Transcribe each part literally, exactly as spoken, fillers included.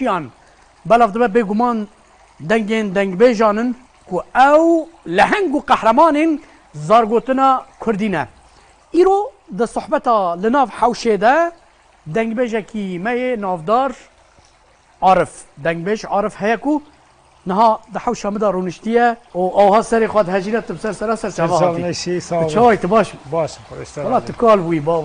Yan belav dibe bêguman dengên dengbêjan in ku ew leheng û qehremanên zargotina kurdî ne. Îro di sohbeta li nav hewşê de dengbêjekî me yê navdar Arif, dengbêj Arif heye ku niha di hewşa min de rûniştiye û awha serê xwe dihejîne, tu bi ser sera ser çava hatî. Neşî, sağ ol. Çawa yî, tu baş î? Baş im, xwedê ji te razî. Wela tu kal bûyî, bab.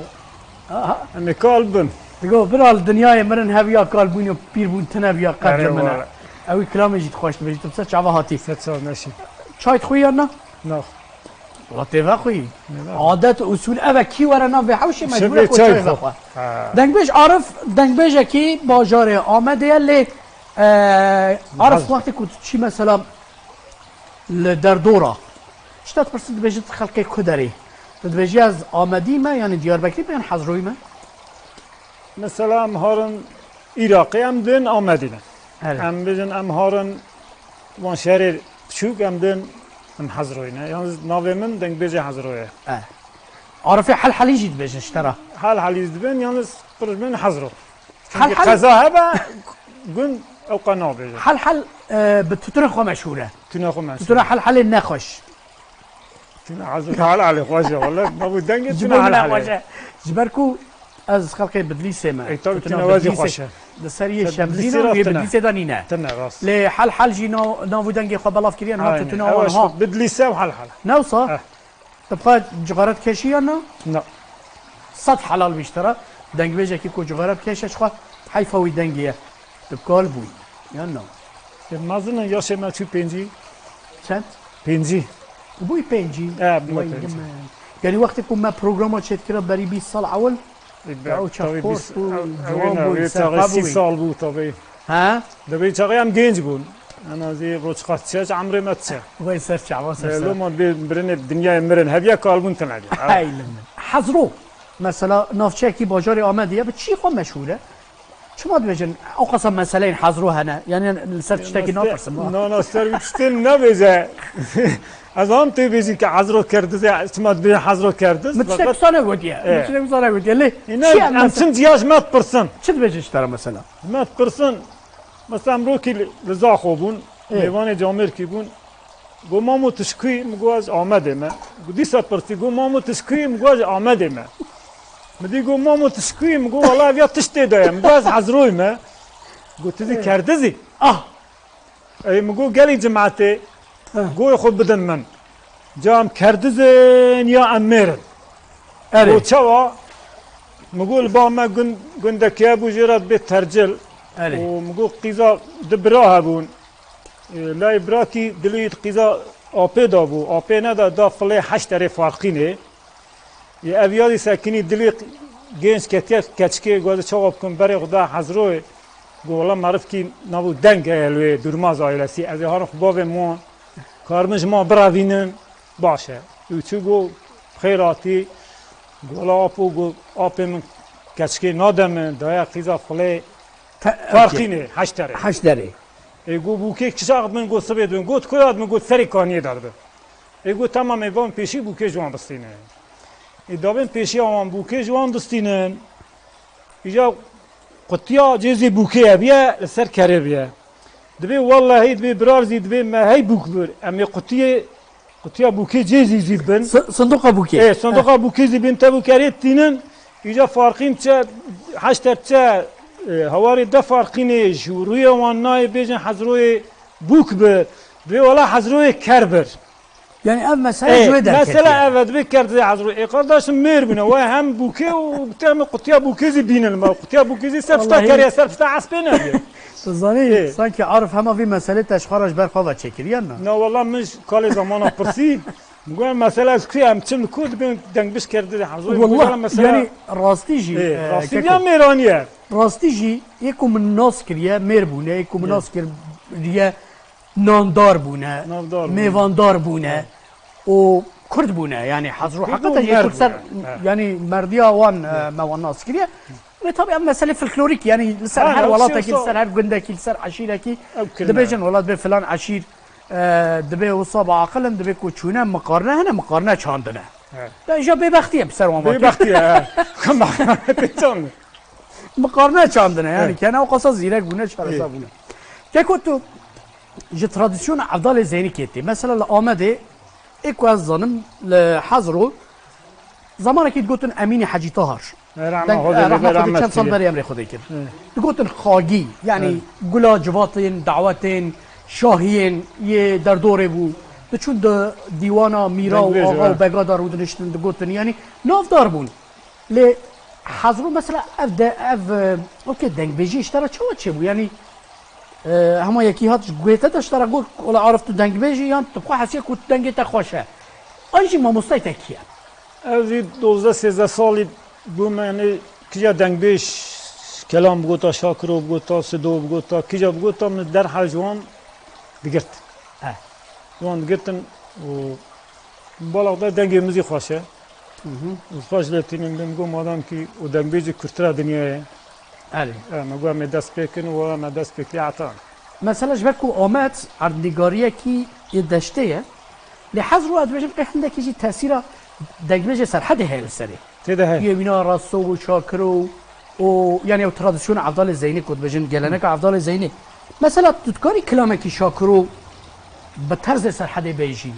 Aha. Em ê kal bin. Digo, bira li dinyayê mirin heviya kalbûn û pîrbûn tune viya qet li min e. Erê wele. Ew ê kilamê jî tu xweş dibêjî, tu bi ser çava hatî. Ser çav neşî. Çay dixwî yan na? Nax. Wela tê vexwî. Nê vexwî. Adet û usûl ev e, kî were navê hewşê mecbûr e ku çay vexwe. Ha. Dengbêj Arif, dengbêjekî bajarê Amedê ye lê, e, Arif, wextê ku tu çî mesela li derdora, ji te dipirsin, dibêjin tu xelkê ku derê? Tu dibêjî ez Amedî me, yanî Diyarbekirî me, yan Hezroyî me? Mesela em harin Iraqê, em din Amedî ne. Evet. Em bêjin em harin wan şerê piçûk, em din em Hezroyî ne. Yalnız navê min dengbêjê Hezroyê. E. Arifê Helhelî jî dibêjin ji te re. Helhelî jî dibên, yalnız pir ji min Hezro. Çünkü Helhel qeza hebe, gund ew qe nabêje. Helhel, e, bi tutuna xwe meşhûr e. Tutuna xwe meşhûr. Tutuna Helhelê nexweş. Tuna Hezro Helhelê xweş e, wele. Ma bu dengê Ji tuna bo min Helhelê xweş e. Ji ber ku ez xelkê Bidlîsê me. E, tabii, tutuna tuna wezî Bidlîsê xweş e. Di ser yê Şemzîn û yê Bidlîsê de nîne. Tune, rast. Lê Helhel jî nav, nav û dengê xwe belav kiriye, niha tutuna wan ha. Bidlîsê û Helhel. Ne wisa? Eh. Tu bi xwe cixare dikêşî yan na? Na. Sed helal bî ji te re. Dengbêjekî ku cixare bikêşe ji xwe, heyfa wî dengê ye. Tu kal bûyî yan na? Yê mezin in, yaşê me çû pêncî. Çend? Pêncî. Bûyî pêncî? E, bûyî pêncî. Vay min. Yanî wextê ku me programa çêdikira berî bîst sal ewil, e, ew çax xort bû, ciwan bû, serxwe bû. Sî sal bû tabii. Ha? Dibê çaxê em genc bûn. Ena zî roçqa çi, çi emrê me çi. Vay ser çava, ser ser. Loma dibê birinê dinyayê mirin. Heviya kalbûn tune diye. Hey li min. Hezro. Mesela navçeyekî bajarê Amedê ye, bi çi xwe meşhûr e? Çima dibêjin, ew qasa meseleyên Hezro hene? Yani li ser tiştekî napirsim ha. Na, na, ser wî tiştên nabêje. Ez am tê bêjî ki Hezro kerdiz e, çima dibê Hezro kerdiz? Min tiştek wisa negotiye. Min tiştek wisa negotiye. Lê çi em çim ciya ji me dipirsin. Çi dibêjin ji te re mesela? Ji me dipirsin, mesela em rokî li, li Zaxo bûn, mêvanê camêrkî bûn. Got, "Mamo, tu ji ku yî?" Min got, "Ez Amedê me." Got, dîsa pirsî, got, "Mamo, tu ji ku yî?" Min got, "Ez Amedê me." Min dî got, "Mamo, tu ji ku yî?" Min got, "Wala ev ya tiştê de ye." Min got, "Ez Hezroyî me." Got, "Tu zî kerdiz î?" Ah! Ey, min got, "Gelî cimetê goyê xwe bidin min. Ca em kerdiz in ya em mêr in?" Erê. Got, "Çawa?" Min got, "Li ba me gund, gundekî hebû, jê re dibê Tercil." Erê. Û min got, qîza du bira hebûn. E, layê birakî dilê wî di qîza apê de bû. Apê neda, da filê Heşterê Farqînê. Yê ev ya zî sekinî dilê genç ketiye keçikê, got, "Çawa bikim, berê xwe da Hezroyê." Got, "Wela merivkî nav û deng heye li wê, Durmaz ailesî. Ez ê harim xwe bavê min wan. Karibin ji ma birevînin, baş e." Û çû got, "Xêr hatî." Got, "Wela apo," got, "apê min keçikê nade min, daye qîza filê Farqînê, Heşterê." Heşterê. Ê got, "Bûkê çax dibin?" Got, "Sibê dibin." Got, "Kuya dibin?" Got, "Serê kaniyê de dibin." Ê got, "Temam, ê ban pêşî bûkê ji wan bistîne." Ê dabên pêşiya wan bûkê ji wan distînin. Îca qutiya cêzê bûkê hebiye, li ser kerê biye. Dibê wellehî, dibê birar zî, dibê me hey bûk bir. Em ê qutiyê Qutiya bûkê cê zî zî bin. Si-, sindoqa bûkê. Ê, sindoqa bûkê zî bin, te bûkerê tînin. Îca Farqîn çe, Heşter çe, e, hewarê de Farqînê ji rûyê wan nayê bêjin Hezroyê bûk bir. Dibê wela Hezroyê ker bir. Yani ev mesele ji wê derketiye. Mesela ev e, dibê ker dizê Hezroyê. Ê, qardaşim mêr bûne. Wê hem bûkê û bi te hem qutiya bûkê zî bînin. Ma qutiya bûkê zî ser pişta kerê, ser pişta espê ne. Tu zanî, sanki Arif hema vî meselê te ji xwe re ji ber xwe ve çêkiriye, ne? Na, wela min ji kalê zamana pirsî. Min got, mesela ez ku em çim li ku dibên dengbêj kerdin Hezroyê. Wela, mesela, yani rastî jî, ê, e, rastî keko, ya mêranî ye. Rastî jî, yê ku min nas kiriye, mêr bûne, yê ku min nas kiriye, nandar bûne, nandar bûne, mêvandar bûne û Kurd bûne. Yani Hezro heqîqeten yê Kurd ser, yani merdiya wan, e, me wan nas kiriye. Ve tabii ev mesele folklorîk, yani li ser her welatekî, li ser her gundekî, li ser eşîrekî dibêjin, wela dibê filan eşîr, e, dibê wisa bi aqil in, dibê ku çûne miqarne hene, miqarne çandine. Evet. De îja bêbextî ye bi ser wan ve. Bêbextî ye, he. Pêçan. Bi qarne çandine, yani, Evet. kene o qasa zîrek bûne, çaresa Ê. bûne. Keko tu ji tradisyona Evdalê Zeynikê tê. Mesela li Amedê, ê ku ez zanim, li Hezro, zamanekî digotin Emînî Hecî Tahar. Ê, rahmet Deng-, Xwedê e, bê, rahmet Xwedê rahmet çend sal bê. berê emrê Xwedê kir. Ê. Digotin xagî, yani, Ê. gula civatên, dawetên, şahiyên yê derdorê bû. Diçûn di dîwana mîra û Dengbêj, axa û e. bega de rûdiniştin, digotin, yani, navdar bûn. Lê Hezro mesela ev de, ev, e, okey, dengbêjî ji te re çawa çêbû? Yanî, e, hema yekî hat ji guhê te de ji te re got, "Wela Arif, tu dengbêj î, yan tu xwe hesiye ku dengê te xweş e." Ay jî mamostay te kî ye? Ez jî dozdeh sêzdeh salî bûme, yanî kîja dengbêj kelam bigota, şakiro bigota, sido bigota, kîja bigota min derheq ji wan digirt. Eh. Ji wan digirtin û Balak de dengê min zî xweş e. Hı hı. Û xweş lê tînim bim got, madem kî û dengbêjê kurtira dinyayê. Erê. E, me got, em ê dest pê kin û em ê dest pê kê heta. Mesela ji ber ku Amed erdnîgariyekî yê deştê ye, lê Hezro ez dibêjim qey hindekî jî tesîra dengbêjê Serhedê heye li serê. Tê de heye. Yê wîna Reso û Şakiro û, yani, ew tradisyona Evdalê Zeynê ku dibêjin, geleneka Evdalê Zeynê. Mesela tu dikarî kilamekî Şakiro bi terzê Serhedê bêjî?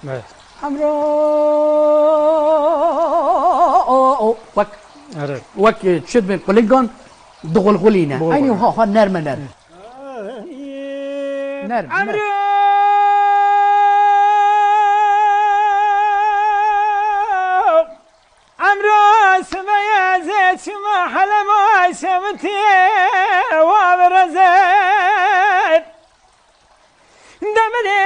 Evet. Hemra wek, Erê. wek çi dibên qulingan dixulxulîne. Bol Eynî bol. ha, ha nerme nerm. Nerm, nerm. Emro, emro, sibeye zê çima helema şevitê wa bi rezet. Demirê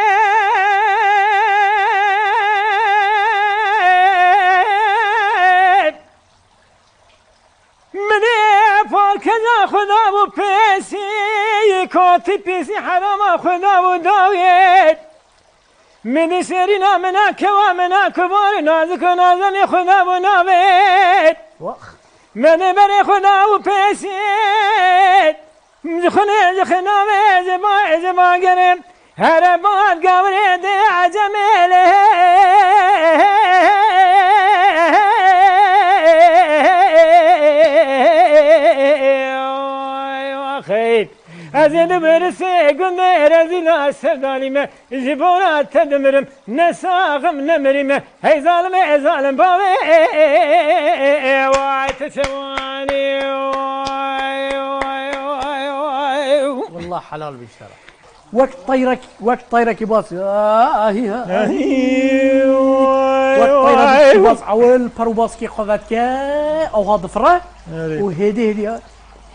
Minê pakeza Xuda bû pêsî, kotî pîsî herama Xuda bû dawê. Minî serîna mina kewa mina kubar nazik û nazenî Xuda bû navê. Wah. Menê berê Xuda bû pêsî. Ji xunê, ji xinavê, ji ba, ji bagerê, here bad gawrê dê ecemê lê. Oy, oy, xeyr. Ez ê di birisê gundê rezîla sevdalî me, ji bona te dimirim. Ne saxim ne mirîme, hey zalimê, ê zalim bavê, vay te çewanî, vay, vay, vay, vay. Wallah helal bî ji te re. Wek teyrekî, wek teyrekî bas. Ahî, ha. Ahî, vay, Wek teyrekî vay. bas, ewil per û baskê xwe vedike, ewha difire. Erê. Û hêdî, hêdî,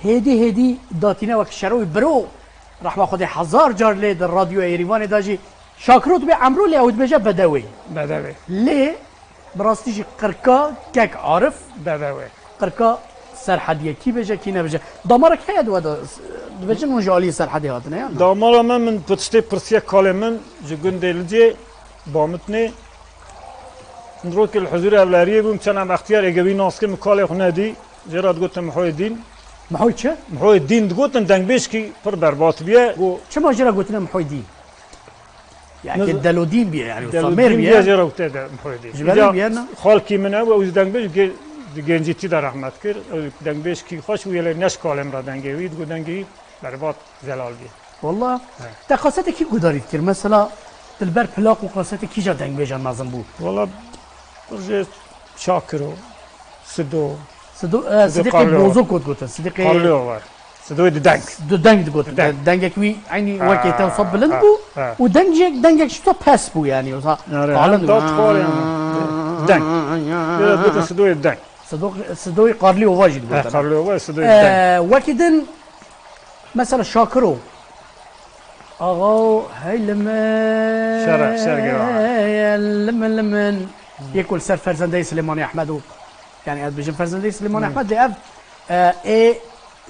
hêdî, hêdî datîne wek şeroyê biro. Rehma Xwedê hezar car lê di Radyoya Êrîvanê de jî Şakiro dibê Emro lê ew dibêje Bedewê. Bedewê. Lê bi rastî jî qirka kek Arif, Bedewê. qirka Serhediyê. Kî bêje, kî nebêje. Damarek heye di we de, dibêjin hûn ji aliyê Serhedê hatine, ya na? Damara me, min bi tiştê pirsiye kalê min ji gundê Licê, Bamitnê. Min rokê li huzûrê ewleriyê bûm, çend em extiyar êgewî nas kir, min kalê xwe nedî. Jê re digotin Mihoyê Dîn. Mihoyê çi? Mihoyê Dîn digotin, dengbêjkî pir berbat bûye. Got, Çima jê re gotine Mihoyê Dîn? Ya Niz- ki delodîn bûye, yani, Delodîn Samêr bûye. bûye, jê re gote de Mihoyê Dîn. Ji ber Îca bûye, ne? Xalkî min e, ew ji dengbêj ge-, di gencîtî de rehmet kir. Ew dengbêjkî xweş bûye, lê neşkalê min re dengê wî, digot dengê wî berbat zelal bûye. Wallah. He. Te kasetê kî gudarî dikir? Mesela, tu li ber plak û kasetê kîja dengbêjan mezin bû? Wallah, pir jê Şakiro, Sido, Sido, e, Sidîqê Sidîqê Karlio. Bozo kot gotin. Sidîqê Karlio var. Sidoyê di deng. Di deng digot. Di deng. Dengek wî eynî Ha, wekê te wisa bilind ha, bû ha. û dengek, dengek ji wisa pes bû, yani, wisa Nare, qalin hem bû. dat xwar, yani. Deng. Biraz gotin Sidoyê deng. Sido-, Sidoyê Karlio var jî digot. Ha, Karlio var, Sidoyê Ee, deng. Wekî din, mesela Şakiro. Axa hey limin. Şer, şer gera. Limin, limin. Yê ku li ser ferzendeyê Silêmanî Ehmed û, yani, ez dibêjim ferzendeyê Silêmanî Hmm. Ehmed lê ev, e, ê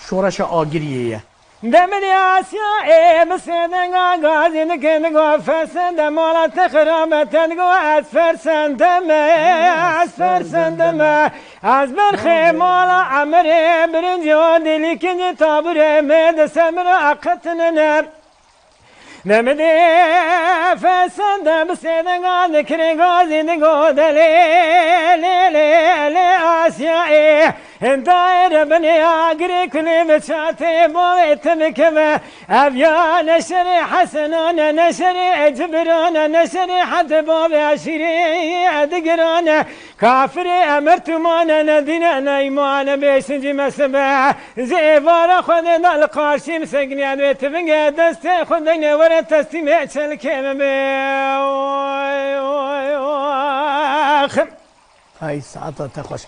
şoreşa Agiriyê ye. Demirê Asya ê bi sêdenga gazî dikin, digo fersende mala te xirabe te, digo ez fersende me, ez fersende me. Ez berxê mala emirê birinci o dilî kinci taburê me de semira qetinine. Nemidê fesende bi sêdenga dikirê gazî digo delê lê lê lê Asyayê. Daire binê agirê kulê bi çatê bavê te bikeve. Ev ya ne şerê Hesenane, ne şerê Cibirane, ne şerê hete bavê eşîrê Digirane. Kafirê emir tumane, ne dîne ne îmane, bêşincî mesibe. Ji êvara Xwedê da li qarşî min sekiniye, wê ti binge destê xwe deyne, were teslîmê çelkê min be. Oy, oy, oy, ax. Hay saeta te xweş.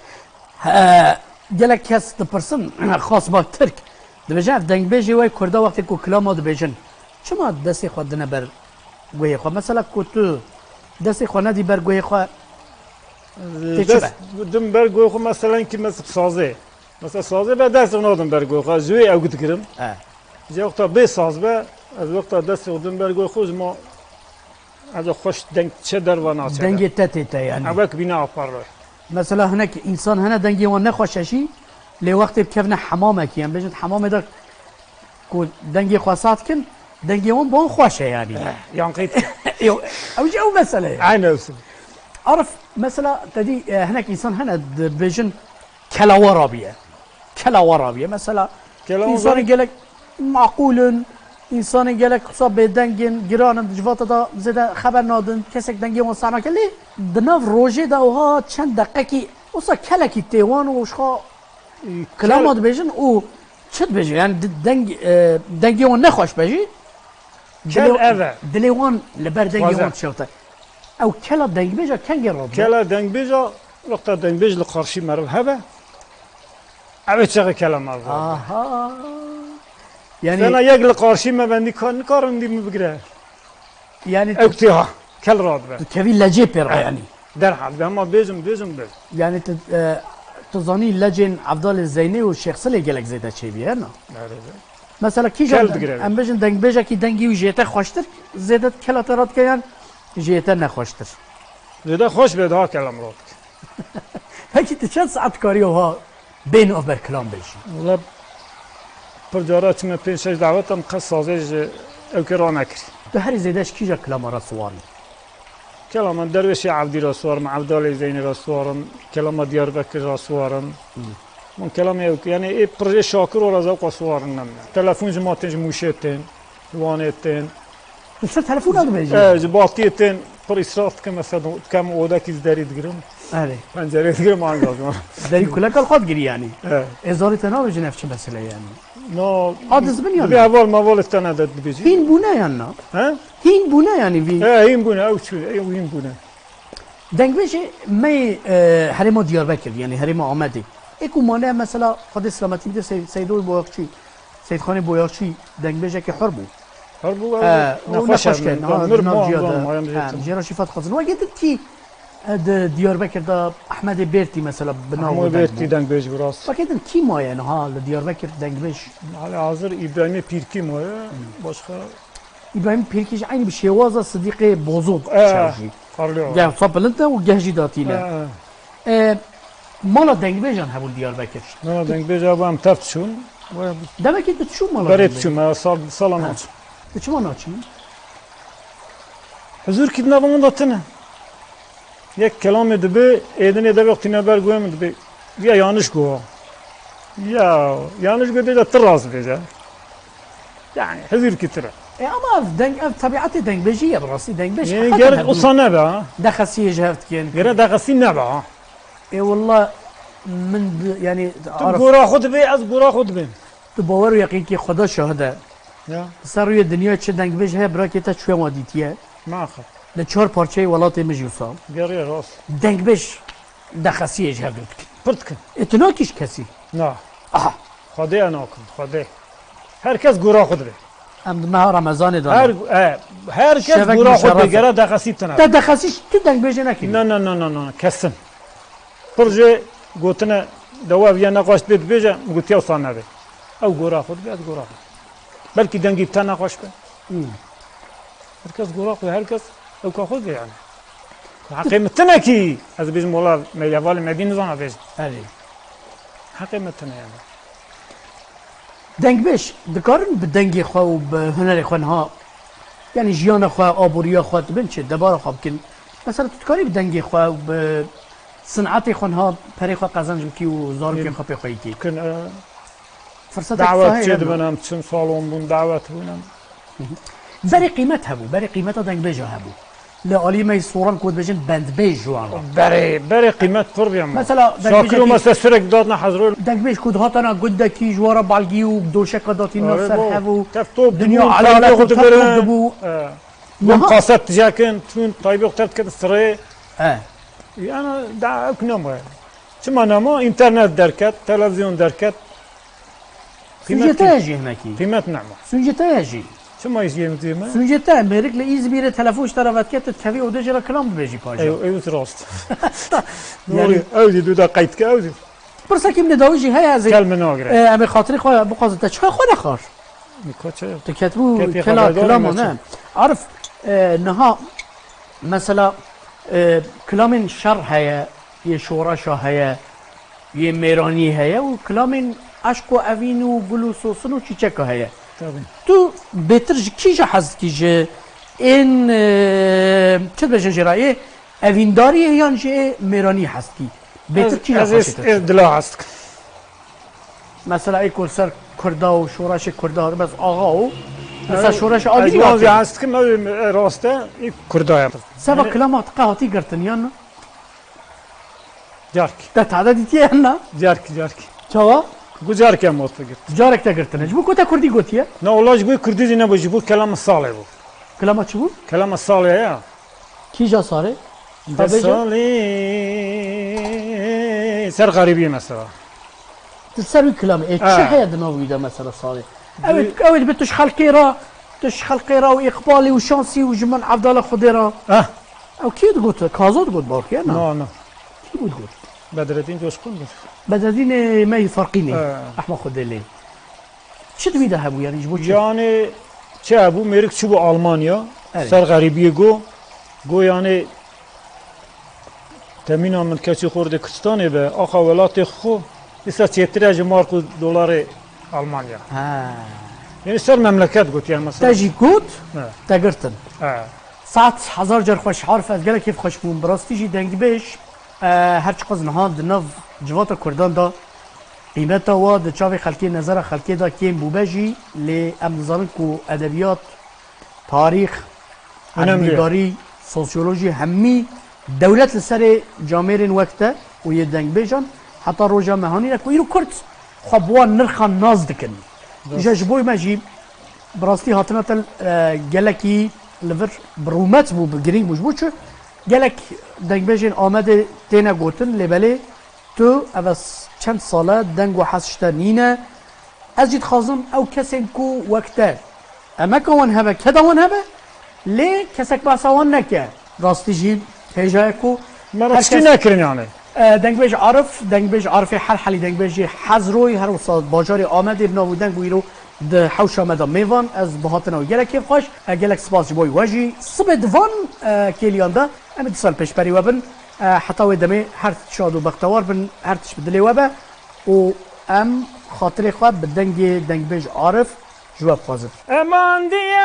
He, gelek kes dipirsin, xas bak Tirk. Dibêje ev dengbêjê we Kurda wextê ku kilama dibêjin, çima destê xwe dine ber guhê xwe? Mesela ku tu destê xwe nedî ber guhê xwe, tê çi be? Dest dim ber guhê xwe, mesela ki mesela sazê. Mesela sazê be dest nadim ber guhê xwe. Ji wê ew digirim. He. Ji wexta bê saz be, ez wexta destê xwe dim ber guhê xwe, ji ma ez xweş deng çe derva naçe. Dengê te tê te yani. Ewek bîne apar re. Mesela hinek însan hene dengê wan ne xweş e jî, lê wextê bikevine hemamekî, em bêjin hemamê de ku dengê xwe saz dikin, dengê wan bon xweş e yani. Eh, yan qeyt. Yo, ew jî ew mesele ye. Aynen öyle. Arif, mesela te dî, e, hinek însan hene dibêjin kela we rabiye. Kela we rabiye. Mesela Kela we însanê rabiye. Gelek maqûl in, însanê gelek wisa bêdeng in, giran in, di civata de zêde xeber nadin, kesek dengê wan sar nake. Lê di nav rojê de wiha çend deqekî wisa kelekî tê wan û ji xwe Kel- kilama dibêjin û çi dibêjin? Yani di-, deng, e, dengê wan nexweş be jî, Kel dilê, ev e. Dilê wan li ber dengê Xwaze. Wan dişewite. Ew kela dengbêja kengê radibe? Kela dengbêja, wexta dengbêj li qarşî meriv hebe, ew ê çaxê kela meriv radibe. Aha. Yani Sena yek li qarşî me bendî ka-, nikarin dî min bigire. Yani Ew tê ha, kel radibe. Tu kevî lecê pê re yani. Derhal, dema bêjim, bêjim, bêjim. Yani tu, e, tu zanî lecên Evdalê Zeynê û Şêx Silê gelek zêde çêbî, he na? Erê be. Mesela kîjan Kel digire. Em bêjin dengbêjekî dengî wî jê te xweştir, zêde kela te radike yan jê te nexweştir? Zêde xweş be daha kelam radike. Pekî tu çend saet karî wiha bê navber kilam bêjî? Wala pir cara çime pênc şeş dawetan qet sazê ji ewkê ranekirî. Tu herî zêde ji kîja kilama re siwar î? Kelama Derwêşê Evdî re siwar im, Evdalê Zeynê re siwar im, kelama Diyarbekir re siwar im. Hmm. Min kelamê ew, yani ê pir ê Şakir ora zewqa siwar in nemne. Telefon ji ma tên, ji Mûşê tên, ji Wanê tên. Tu ser telefona dibêjî? E, ji Batiyê tên, pir îsraf dikim, mesela dikem odekî ji derî digirim. Erê. Pencereyê digirim, anca ji wan. Derî kuleka li xwe digirî yani. E. Ê zarê te nabêjin ev çi mesele yani? No. A dizbin ya Bi ne? Heval mevalê te ne de dibêjî. Hîn bûne yan na? He? Hîn bûne yani vî? He, hîn bûne, ew çû, ew hîn bûne. Dengbêjê me yê, e, herêma Diyarbekir, yani herêma Amedê. Ê ku mane mesela Xwedê selametî bide Sey-, Seydoyê Boyakçî, Seyîdxanê Boyakçî dengbêjekî hur bû. Hur bû, ew He, û nexweş nexweş e, kir, niha, niha, di nav ciya de. Jêra şîfa dixwazin. Wekî din kî, e, di Diyarbekir de Ehmedê Bêrtî mesela bi nav Ehmedê Bêrtî dengbêj bû rast. Wekî din kî maye niha li Diyarbekir dengbêj? Hali hazir Îbrahîmê Pîrkî maye, başka Îbrahîm Pîrkî jî eynî bi şêwaza Sidîqê Bozok E, çew jî. Parlıyor. Geh wisa bilind e û geh jî datî ne. E, e. E, mala dengbêjan hebûn Diyarbekir. Mala dengbêja bû em tev diçûn. Demekî tu çû mala Berê dengbêj? Diçûm, e, sal, sala Ha. Naçûm. Tu çima naçî? Huzûr kî di nava min de tune. Yek kelamê dibe, êdinê de wextî neber guhê min dibe. Ya yanlış guha. Ya yanlış guhê de tu rast bêje. Yani hizir kitire. E ama ev deng, ev tabiatê dengbêjî ye, bi rastî dengbêj. Yê heqet gerek hebû. Usa nebe ha. Dexesiyê ji hev dikin. Gerek dexesî nebe ha. E wallah min di, yani Tu Arif, gora xwe dibê, ez gora xwe dibêm. Tu bawer û yeqînkî Xweda şahid e. Ya. Ser rûyê dinyayê çi dengbêj heye, birakê te çûye wan dîtiye. Naxwe. Li çar parçeyê welatê min jî wisa. Geriye rast. Dengbêj dexesiyê ji hev dikin. Pir dikin. Ê tu nakî ji kesî? Na. Aha. Xwedê ez nakim, Xwedê. Her kes gora xwe dibe. Em di meha Remezanê de Her, ne. E, her kes Şevek gora xwe dibe, muşerref e. Gere dexesî tine. Te dexesî tu dengbêjê nekî? Na, na, na, na, na, kesin. Pir jê gotine dewa viya nexweş dibê dibêje, min gotiya wisa nebe. Ew gora xwe dibe, ez gora xwe. Belkî dengî te nexweş be. Hmm. Her kes gora xwe, her kes ewka xwe dibe yani. Heqê min tine kî, ez bêjim wala me hevalê me dî nizana bêjim. Erê. Heqê min tine yani. Dengbêj dikarin bi dengê xwe û bi hunerê xwe niha, yani jiyana xwe, aboriya xwe, tu bin çi, debara xwe bikin. Mesela tu dikarî bi dengê xwe û bi Sinetê xwe niha perê xwe qezenc bikî û zarokên xwe pê xweyî kî. Kin, e, firsetek dawet sahê çê hene. Dibin em çin salon bûn, dawet bûn em. Berê qîmet hebû, berê qîmeta dengbêja hebû. Li alî me soran ku dibêjin bendbêj ji wan re. Berê, berê qîmet pir bû. Mesela, şakir û dengbêjekî, mesela sürekli datna hezro. Dengbêj ku dihatana gundekî ji wan re balgî û doşeka datîna ser hev û dinya alem dibû. Gum kaset dijakin, tun taybê xwe tert ket sirê. E. Yani, da ew ki nema. Çima nema? Înternet derket, televizyon derket. Sûcê te ye jî hinekî. Qîmet nema. Sûcê te ye jî. Çima jî yê diyê me? Sûcê te ye. Mêrik li Îzmîrê telefon ji te re vedike, tu tevî odê jê re kilam dibêjî paşa. Ew, ew rast. Yani, ew dî du da qeyd ke, ew dî. Pirsekî min dawî jî heye, ez ê, kel min nagire. E, em ê xatirê xwe bixwazin. Te çiqa xwe nexwar? Nîka çi? Tu ketibû kela kilama, ne? Arif, e, niha mesela, e, kilamên şer heye, yê şoreşa heye, yê mêranî heye û kilamên eşq û evîn û gul û sosin û çîçeka heye. Tabii. Tu bêtir ji kîja hez dikî? Ji ên, e, çi dibêjin jê re, ê evîndariyê yan jî ê mêranî hez dikî? Bêtir kîja xweşê te? Ez, ez dila hez dikim. Mesela ê ku li ser Kurda û şoreşê Kurda, bes axa û mesela şoreşê agirî wan jî hez dikim, ew ê rast e, ê Kurda ye. Seba kilama te qe hatî girtin yan na? Cark. Te tade dîtiye yan na? Cark, cark. Çawa? Ku cark em got girt. Carek te girtine. Ji bo ku te kurdî gotiye? Na, wala ji bo kurdî jî nebû, ji bo kelama salê bû. Kilama çi bû? Kelama salê ya. Kîja salê? Deh salê ser xerîbiyê mesela. Di ser wî kilamê, ê, çi heye di nav wî de mesela salê? Ew ê, ew ê dibe tu ji xelkê re, tu ji xelkê re û îqbalî û şansî û ji min evdala Xwedê re. Ew kî digot? Kazo digot balkê, na? Na, na. Kî bû digot? Bedretîn Coşkun bû. Bedretînê me yî Farqînê. He. Rehma Xwedê lê. Çi di wî de hebû, yanî ji bo çi? Yani, çi hebû? Mêrik çûbû Almanya, erê, ser xerîbiyê got, got, yani, temîna min keçî xordê Kurdistanê be, axa welatê xwe, îsa çêtir e ji mark û dolarê Almanya. Ha. Yani ser memleket got, yani, mesela. Te jî got, he, te girtin. He. Saet hezar car xweş, Arif, ez gelek kêfxweş bûm. Bi rastî jî dengbêj, e, her çiqas niha di nav civata Kurdan de qîmeta wa di çavê xelkê, nezera xelkê de kêm bûbe jî, lê em dizanin ku edebiyat, tarîx, erdnîgarî, sosyolojî, hemî dewlet li serê camêrên wek te û yê dengbêjan heta roja mehanî ne ku îro Kurd xwe bi wan nirxan nas dikin. Rast. Îja ji bo me jî bi rastî hatina te, e, gelekî li vir bi rûmet bû, bi girîng bû. Ji bo çi? Gelek dengbêjên Amedê têne gotin, lê belê tu ev e s-, çend sal e deng û hez ji te nîne. Ez jî dixwazim ew kesên ku wek te emeka wan hebe, keda wan hebe, lê kesek behsa wan neke. Rastî jî hêja ye ku me re her tiştî kes nekirin yani. E, dengbêj Arif, dengbêj Arifê Helhelî, dengbêjê Hezroyê, her wisa bajarê Amedê bi nav û deng û îro di hewşa me de mêvan, ez bi hatina wî gelek kêfxweş, e, gelek spas ji bo wî we jî. Sibê di van, e, kêliyan de em ê dîsan pêşberî we bin. E, heta wê demê her şad û bextewar bin, her tişt bi dilê we be û em xatirê xwe bi dengê dengbêj Arif ji we bixwazin. Eman Diyarbekir,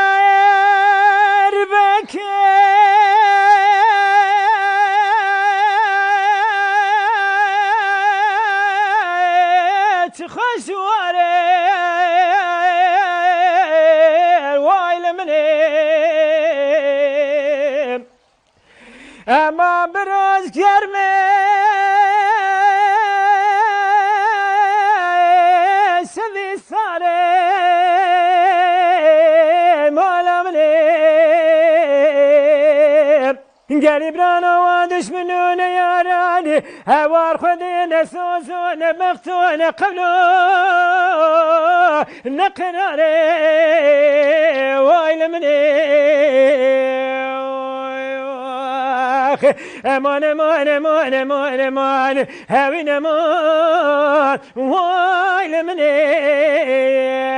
çi xweş ware, way li min ê. Ema biraz germe sevî sare mala min ê. Gerîbrana wa dişmino ne yarani, hewar xwedê ne sozo ne bexto ne qewlo ne qirare, way li min ê. Eman, eman, eman, eman, eman, hewîn eman, way li min ê.